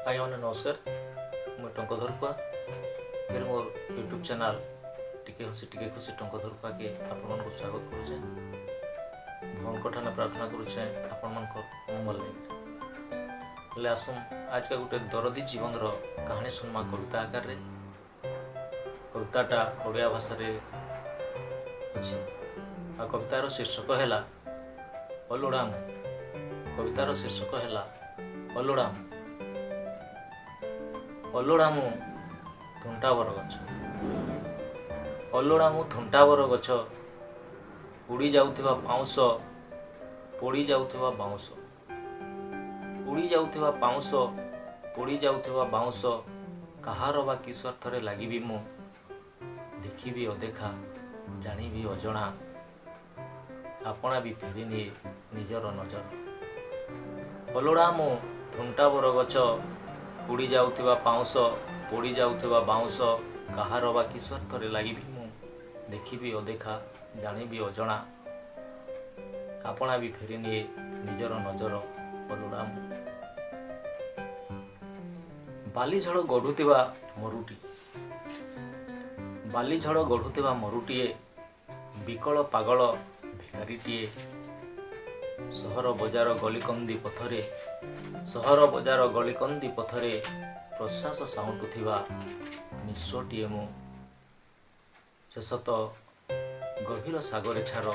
ଆଜ୍ଞାମାନେ ନମସ୍କାର। ମୁଇଁ ଟଙ୍କଧର କୁଆ। ଫେର୍ ମୋର୍ ୟୁଟ୍ୟୁବ୍ ଚ୍ୟାନେଲ୍ ଟିକେ ହସି ଟିକେ ଖୁସି ଟଙ୍କଧର କୁଆକେ ଆପଣମାନଙ୍କୁ ସ୍ୱାଗତ କରୁଛେଁ। ଭଗବାନଙ୍କ ଠାନେ ପ୍ରାର୍ଥନା କରୁଛେଁ ଆପଣମାନଙ୍କର ମଙ୍ଗଳ ଲାଗି। ହେଲେ ଆସୁନ୍, ଆଜକା ଗୋଟେ ଦରଦୀ ଜୀବନର କାହାଣୀ ଶୁଣମା କବିତା ଆକାରରେ। କବିତାଟା ଓଡ଼ିଆ ଭାଷାରେ ଅଛି ଆଉ କବିତାର ଶୀର୍ଷକ ହେଲା ଅଲୋଡ଼ା ମୁଁ। କବିତାର ଶୀର୍ଷକ ହେଲା ଅଲୋଡ଼ା ମୁଁ। ଅଲୋଡ଼ା ମୁଁ ଥୁଣ୍ଟା ବରଗଛ, ଅଲୋଡ଼ା ମୁଁ ଥୁଣ୍ଟା ବରଗଛ, ଉଡ଼ି ଯାଉଥିବା ପାଉଁଶ, ପୋଡ଼ି ଯାଉଥିବା ବାଉଁଶ, ଉଡ଼ି ଯାଉଥିବା ପାଉଁଶ, ପୋଡ଼ି ଯାଉଥିବା ବାଉଁଶ, କାହାର ବା କି ସ୍ୱାର୍ଥରେ ଲାଗିବି ମୁଁ? ଦେଖିବି ଅଦେଖା, ଜାଣିବି ଅଜଣା, ଆପଣା ବି ଫେରି ନିଏ ନିଜର ନଜର। ଅଲୋଡ଼ା ମୁଁ ଥୁଣ୍ଟା ବରଗଛ, ଉଡ଼ି ଯାଉଥିବା ପାଉଁଶ, ପୋଡ଼ି ଯାଉଥିବା ବାଉଁଶ, କାହାର ବା କି ସ୍ୱାର୍ଥରେ ଲାଗିବି ମୁଁ? ଦେଖିବି ଅଦେଖା, ଜାଣିବି ଅଜଣା, ଆପଣା ବି ଫେରି ନିଏ ନିଜର ନଜର। ଅଲୋଡ଼ା ମୁଁ। ବାଲିଝଡ଼ ଗଢ଼ୁଥିବା ମରୁଟି, ବାଲିଝଡ଼ ଗଢ଼ୁଥିବା ମରୁଟିଏ, ବିକଳ ପାଗଳ ଭିକାରୀଟିଏ, ସହର ବଜାର ଗଳିକନ୍ଦି ପଥରେ, ସହର ବଜାର ଗଳିକନ୍ଦି ପଥରେ ପ୍ରଶ୍ୱାସ ସାଉଁଟୁଥିବା ନିଃସ୍ୱଟିଏ ମୁଁ। ଶେଷତ ଗଭୀର ସାଗରେ ଛାର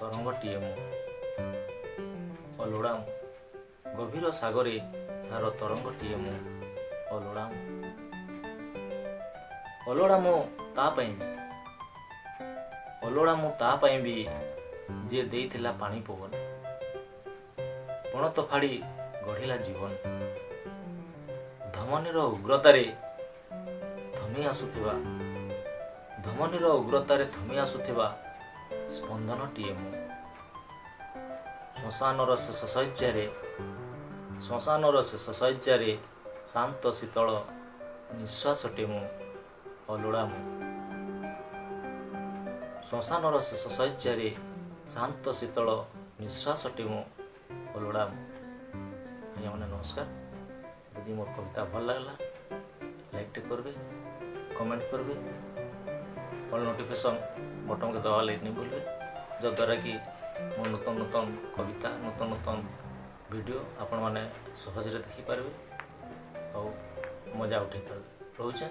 ତରଙ୍ଗଟିଏ ମୁଁ। ଅଲୋଡ଼ା ମୁଁ। ଗଭୀର ସାଗରେ ଛାର ତରଙ୍ଗଟିଏ ମୁଁ। ଅଲୋଡ଼ା ମୁଁ। ଅଲୋଡ଼ା ମୁଁ ତା ପାଇଁ ବି, ଅଲୋଡ଼ା ମୁଁ ତା ପାଇଁ ବି, ଯିଏ ଦେଇଥିଲା ପାଣି ପବନ, ପଣତ ଫାଡ଼ି ଗଢ଼ିଲା ଜୀବନ। ଧମନୀର ଉଗ୍ରତାରେ ଥମି ଆସୁଥିବା, ଧମନୀର ଉଗ୍ରତାରେ ଥମି ଆସୁଥିବା ସ୍ପନ୍ଦନଟିଏ ମୁଁ। ଶ୍ମଶାନର ଶେଷ ଶଯ୍ୟାରେ, ଶ୍ମଶାନର ଶେଷ ଶଯ୍ୟାରେ ଶାନ୍ତ ଶୀତଳ ନିଶ୍ୱାସଟେ ମୁଁ। ଅଲୋଡ଼ା ମୁଁ। ଶ୍ମଶାନର ଶେଷ ଶଯ୍ୟାରେ ଶାନ୍ତ ଶୀତଳ ନିଶ୍ୱାସଟେ ମୁଁ। ଅଲୋଡ଼ା ମୁଁ। ଆଜ୍ଞାମାନେ ନମସ୍କାର। ଯଦି ମୋର୍ କବିତା ଭଲ ଲାଗଲା, ଲାଇକ୍ଟେ କରିବେ, କମେଣ୍ଟ କରିବେ, ଅଲ୍ ନୋଟିଫିକେସନ୍ ବଟନ୍କେ ଦବାର୍ ଲାଗି ନାଇଁ ଭୁଲବେ, ଯଦ୍ୱାରା କି ମୋ ନୂତନ ନୂତନ କବିତା, ନୂତନ ନୂତନ ଭିଡ଼ିଓ ଆପଣମାନେ ସହଜରେ ଦେଖିପାରିବେ ଆଉ ମଜା ଉଠେଇ ପାରିବେ। ରହୁଛେ,